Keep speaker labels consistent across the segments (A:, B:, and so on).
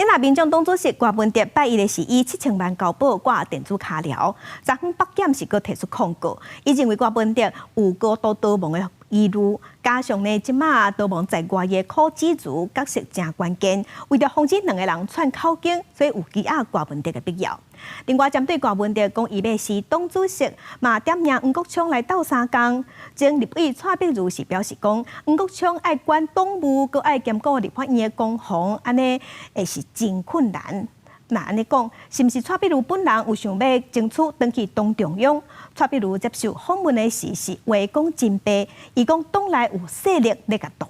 A: 因那民眾黨主席郭文哲拜一的是以7000萬交保掛電子跤鐐，昨昏北檢是閣提出抗告，伊認為郭文哲有高度逃亡的疑慮，加上呢，這馬逃亡在外的柯子如角色誠關鍵，為著防止兩个人串口供，所以有羈押郭文哲的必要。另外，針對郭文哲講伊欲辭黨主席，嘛點名黃國昌來鬥相共。前立委蔡碧如是表示講，黃國昌愛管黨務，閣愛兼顧立法院的攻防，按呢會是真困難。若按呢講，是毋是蔡碧如本人有想欲爭取轉去黨中央？蔡碧如接受訪問的時是話講真白，伊講黨內有勢力咧共擋。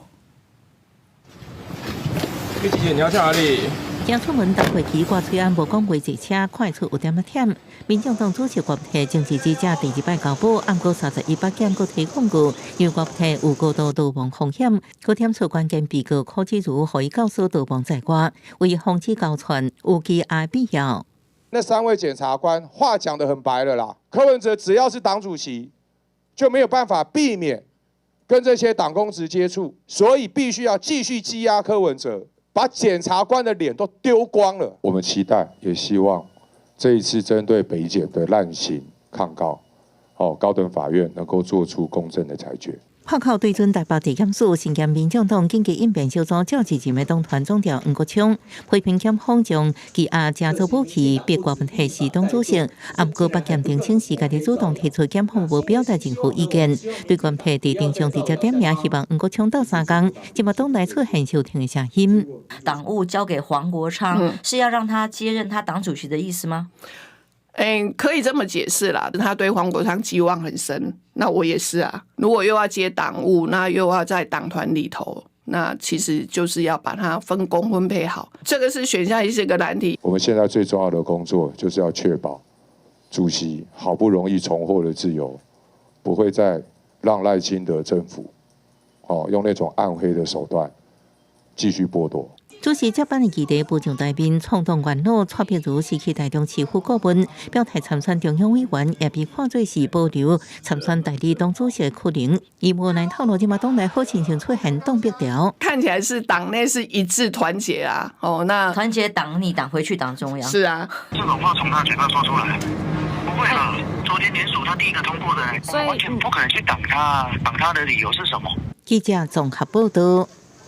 B: 你姐姐你要去哪裡？
C: 行出門搭飛機掛喙罨無講話坐車，看出有點仔忝。民眾黨主席郭台政治記者第二擺交保，毋過31北檢閣提控告，因為郭台有高度逃亡風險，閣點出關鍵被告柯志如予伊教唆逃亡在外，為防止交串有羈押必要。
D: 那三位檢察官話講得很白了啦，柯文哲只要是黨主席，就沒有辦法避免跟這些黨公職接觸，所以必須要繼續羈押柯文哲。把檢察官的臉都丟光了。我們期待，也希望這一次針對北檢的濫刑抗告，哦，高等法院能夠做出公正的裁決。
C: 炮口對準台北地檢署，身兼民眾黨緊急應變小組召集人的黨團總召黃國昌批評檢方將羈押成做武器，逼郭文提辭黨主席。毋過北檢澄清是家己主動提出檢方無表達任何意見，對郭提佇庭上直接點名，希望黃國昌鬥相共，這馬黨內出現休庭的聲音。
E: 黨務交給黃國昌，是要讓他接任他黨主席的意思嗎？
F: 嗯，可以這麼解釋啦。他對黃國昌寄望很深，那我也是啊。如果又要接黨務，那又要在黨團裡頭，那其實就是要把它分工分配好。這個是選項，也是個難題。
D: 我們現在最重要的工作就是要確保主席好不容易重獲了自由，不會再讓賴清德政府哦用那種暗黑的手段繼續剝奪。
C: 主席接班的議題浮上台面，創黨元老蔡碧如是去台中市府顧問，表態參選中央委員，也被看做是保留參選代理黨主席的可能。伊無奈透露，這馬黨內好親像出現擋筆條，
F: 看起來是黨內是一致團結啊。哦，那
E: 團結黨你黨回去黨中央。
F: 是啊，
G: 這種話從他嘴巴說出來，不會吧？昨天聯署他第一個通過的，我們完全不可能去擋他，擋他的理由是什麼？
C: 記者綜合報道。